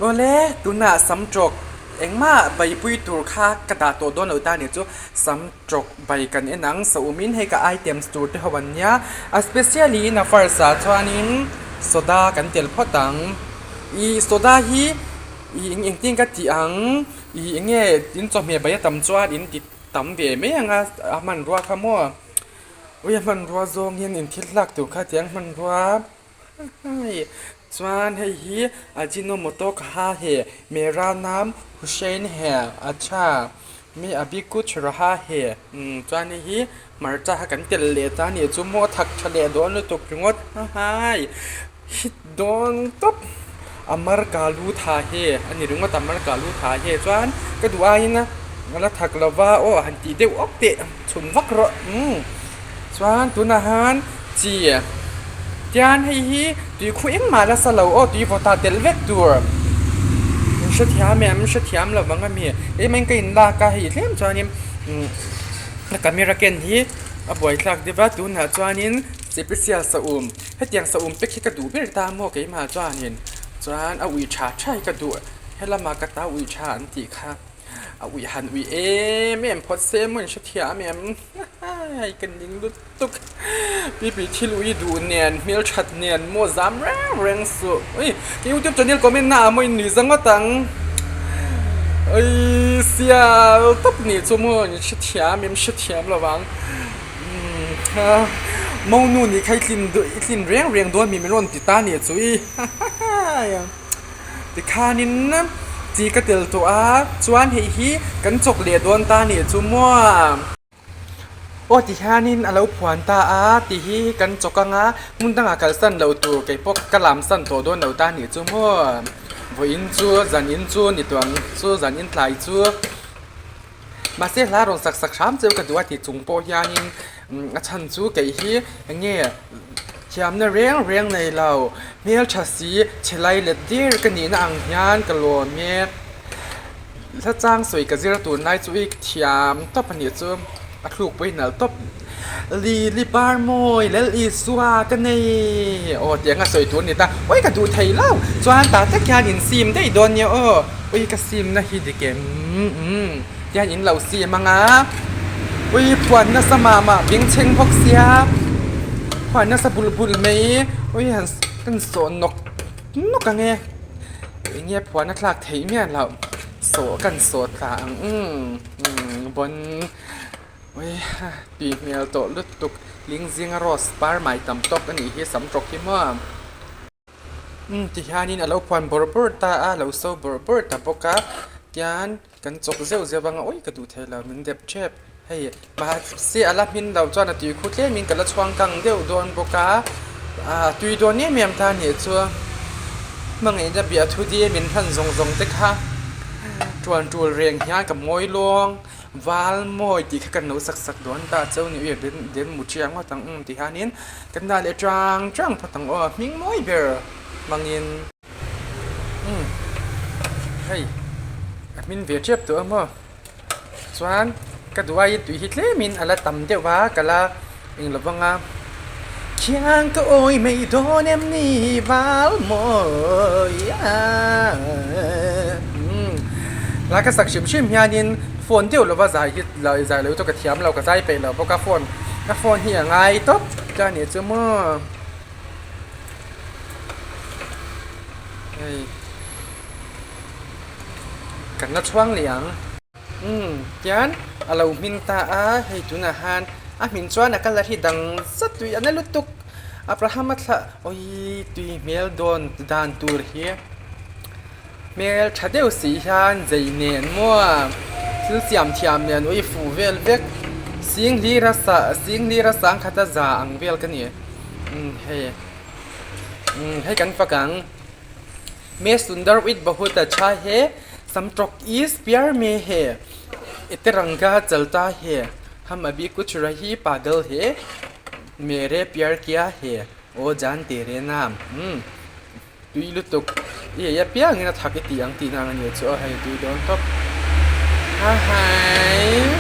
Awle, tunah sam tawk engmah beipui tur kha ka dah tawh dawn lo ta nih chu sam tawk bei kan en ang saum in hei ka items tur te ho an nia a specially in a first ah chuanin soda kan tel phawt ang ih soda hi ih eng engtin ka tih ang ih eng nge in chawhmeh bai a tam chuan in ti tam ve mai ang a a hmanrua kha maw ui a hmanrua zawng hian in thil hlak tur kha tiang hmanrua. Hei chuan hei hi Ajinomoto kha he Mera naam Hussain he acha me abhi kuch raha he umm chuan hei hi hmarcha kha kan telh leh ta a nih chu maw thak tha leh dawn lutuk ringawt hahai hit dawn tawp Amar Kalu tha he a ni ringawt Amar Kalu tha he chuan ka duh aiin a la thak lo va aw han tih deuh awk teh chhun vak rawh umm. Chuan tunah han chi tian hei hi tui khu engmah la sa lo aw tui vawt ah telh vek tur in hrethiam em hrethiam lo vang ami eng eng ka in lak a hei tlem chuanin umm ka camera ken hi a buaithlak deuh a tunah chuanin special saum hetiang saum pack hi ka duh ber ta maw keimah chuanin chuan a ui tha tha hi ka duh helamah ka ta ui tha an tih kha. A ui han ui em em phawt se maw in hrethiam em hai ka ning lutuk pipi thil ui duh nen hmelthat nen maw zam reng reng suh ui ka youtube channel comment na ah maw in nui za ngawt ang ui sial tawp nih chu maw in hrethiam em hrethiam lo vang monu nih kha i tlin i tlin reng reng dawn mi min rawn ti ta nih chu i hahaii. Tikhanin chi ka tel tawh a, chuan hei hi kan chawk leh dawn ta nih chu maw? Aw tihianin a lo phuan ta a, ti hi kan chawk ang a, hmun dangah kalsan loh tur kei pawh ka lamsan tawh dawn lo ta nih chu maw? Vawiin chu zan in chu ni tuang chu zan in tlai chu mahse hla rawn sak sak hram cheu ka duh a ti chung pawh hianin a chhan chu kei hi eng nge Thiamna reng reng nei lo, hmeltha si chhe lai let der ka nihna ang hian ka lawm e. Hla chang sawi ka zir tun lai chu i thiam tawp a nih chu, a thluk pawh i nalh tawp. Lili par mawi lel Isua ka nei aw tih anga sawi tur a ni ta, ui ka duh thei lo, chuan tah tak hian in sim daih dawn nia aw, ui ka simna hi dik em umm tihian in lo sim ang a, ui phuan nasa mah mah bengchheng bawk sia, phuan nasa bul bul mai ui han kan sawh nawk nawk ang e, eng nge phuan a thlak theih miah loh sawh kan sawh thla ang umm bon ui tui hmel tawh lutuk ling zinga rose par mai tam tawk a nih hi sam tawk hi maw. Umm ti hianin a lo phuan bawrh bawrh ta a, a lo so bawrh bawrh ta bawk a tian kan chawk zeuh zeuh anga awi ka duh thei lo min dep tep hei mahse a la hmin lo chuan a tui khu tlemin ka la chhuang kang deuh dawn bawk a ah tui dawn em em ta nih chu hmangaihna biah thu di min hlan zawng zawng te kha tuan tul reng hian ka mawi lawng. Val mawi tih kha kan lo sak sak dawn ta cheu ni ui den den mu chiang ngawt ang um ti hianin kan dah leh chang chang phawt ang aw hming mawi ber hmangin um hei a hmin ve tep tawh a maw chuan ka duh aiin tui hi tlemin a la tam deuh a ka la eng lo vang a khiang ka awi mai dawn em ni val mawi a umm la ka sak hrim hrim hianin phone deuh lova zai hi zai lo chu ka thiam lo ka zai peih lo bawk a phone ka phone hi a ngai tawp ka nih chu maw hei kan la chhuang leh ang. Umm tian a lo hmin ta a hei tunah han a hmin chuan a colour hi dang zat tui a na lutuk Abraham a thlah awii tui hmel dawn dan tur hi hmel tha deuh si hian zei nen maw thil siam thiam nen ui fuh vel vek sing hlir a sah sing hlir a sang khat a za ang vel ka ni umm hei umm hei kan fak ang. Me sundar with bahut acha he samtawk is pyar me he itiranga chalta he hum abhi kuch rahi pagal he mere pyar kiya he aw jaan tere naam umm tui lutuk i ei apiangin a thak i tih ang tihna ang a ni chu aw hei tui dawn tawp ha hai.